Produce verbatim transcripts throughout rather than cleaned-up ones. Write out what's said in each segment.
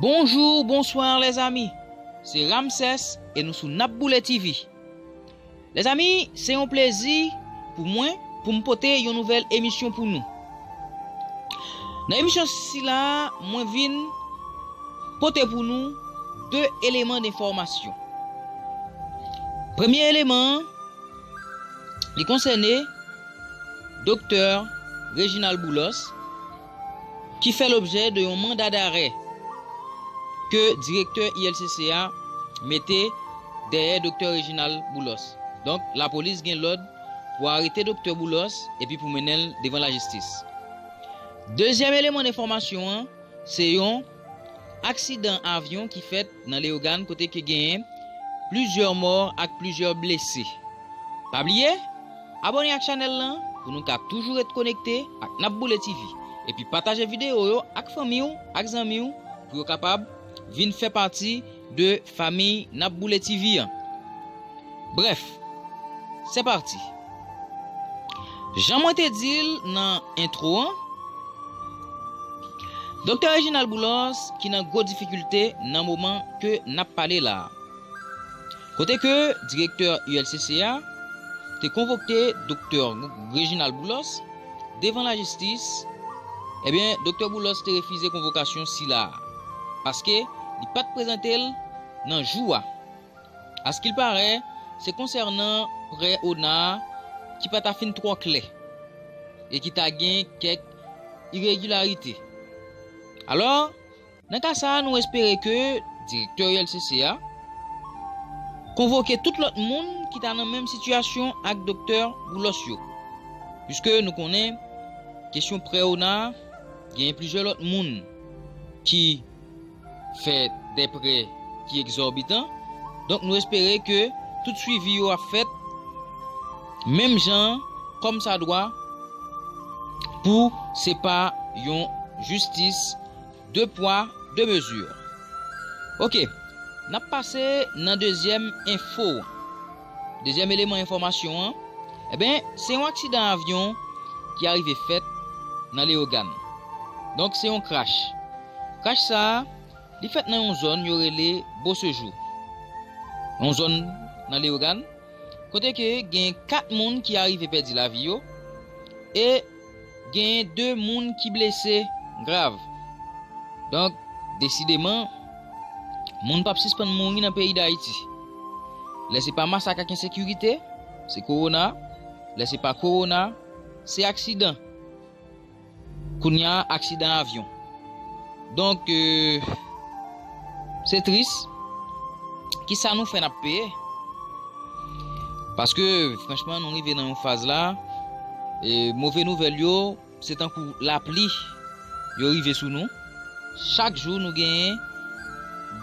Bonjou, bonswa, lèzami. Se Ramsès e nou sou N ap Boule T V. Lèzami, se yon plezi pou mwen pou m pote yon nouvèl emisyon pou nou. Nan emisyon sila, mwen vin pote pou nou de eleman enfòmasyon. Premye eleman an, li konsène Doktè Reginald Boulos, ki fè lobjè de yon manda darè ke direktè I L C C a mete dèyè Doktè Reginald Boulos. Donk, lapolis gen lòd pou arete Doktè Boulos epi pou mennen l devan lajistis. Dezyèm eleman enfòmasyon an, se yon aksidan avyon ki fèt nan Leyogàn kote ke genyen plizyè mò ak plizyè blese. Pa bliye, abòne ak chanèl lan pou nou ka toujou ret konekte ak N ap Boule T V. Epi pataje videyo yo ak fanmi w, ak zanmi w pou yo kapab vin fè pati de fanmi N ap Boule T V an. Brèf, se pati. Jan mwen te di l nan entwo an, Doktè Reginald Boulos ki nan gwo difikilte nan moman ke n ap pale la a. Kote ke direktè I L C C a te konvoke Doktè Reginald Boulos devan lajistis, ebyen, Doktè Boulos te refize konvokasyon sila a, paske li pa t prezante l nan jou a. Askilparè, se konsènan prè ona a ki pa ta fin twò klè e ki ta gen kèk iregilarite. Alò, nan ka sa a, nou espere ke direktè I L C C a konvoke tout lòt moun ki ta nan menm sitiyasyon ak Doktè Boulos yo. Piske nou konnen kesyon prè ona a, gen plizyè lòt moun ki fè de prè ki egzòbitan. Donk, nou espere ke tout swivi yo ap fèt menm jan, kòmsadwa, pou se pa yon jistis de pwa, de mezi. Oke, n ap pase nan dezyèm enfo an. Dezyèm eleman enfòmasyon an, ebyen, se yon aksidan avyon ki arive fèt nan Leyogàn. Donk, se yon krach. Krach sa a, li fèt nan yon zòn yo rele Beauséjour. Yon zòn nan Leyogàn, kote ke gen kat moun ki arive pèdi lavi yo, e genyen de moun ki blese grav. Donk, desideman, moun p ap sispann mouri nan peyi Dayiti. Lè se pa masak ak ensekirite, se kowona. Lè se pa kowona, se aksidan. Kounye a, aksidan avyon. Donk, euh, se tris. Kisa nou fè n ap peye? Paske, franchman, nou rive nan yon faz la, e move nouvèl yo, se tankou lapli yo rive sou nou. Chak jou nou genyen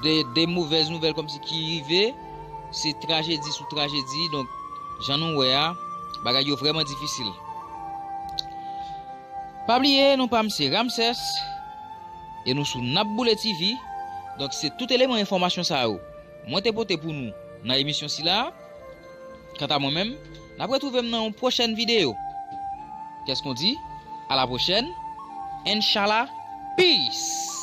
de, de movèz nouvèl kòmsi ki rive, se trajedi sou trajedi. Donk, jan nou wè a, bagay yo vrèman difisil. Pa bliye, non pa m se Ramsès, e nou sou N ap Boule T V. Donk, se tout eleman enfòmasyon sa yo mwen te pote pou nou nan emisyon sila a. Kanta mwen menm, n ap retwouve m nan yon pwochèn videyo. Qu'est-ce qu'on dit? À la prochaine. Inshallah. Peace.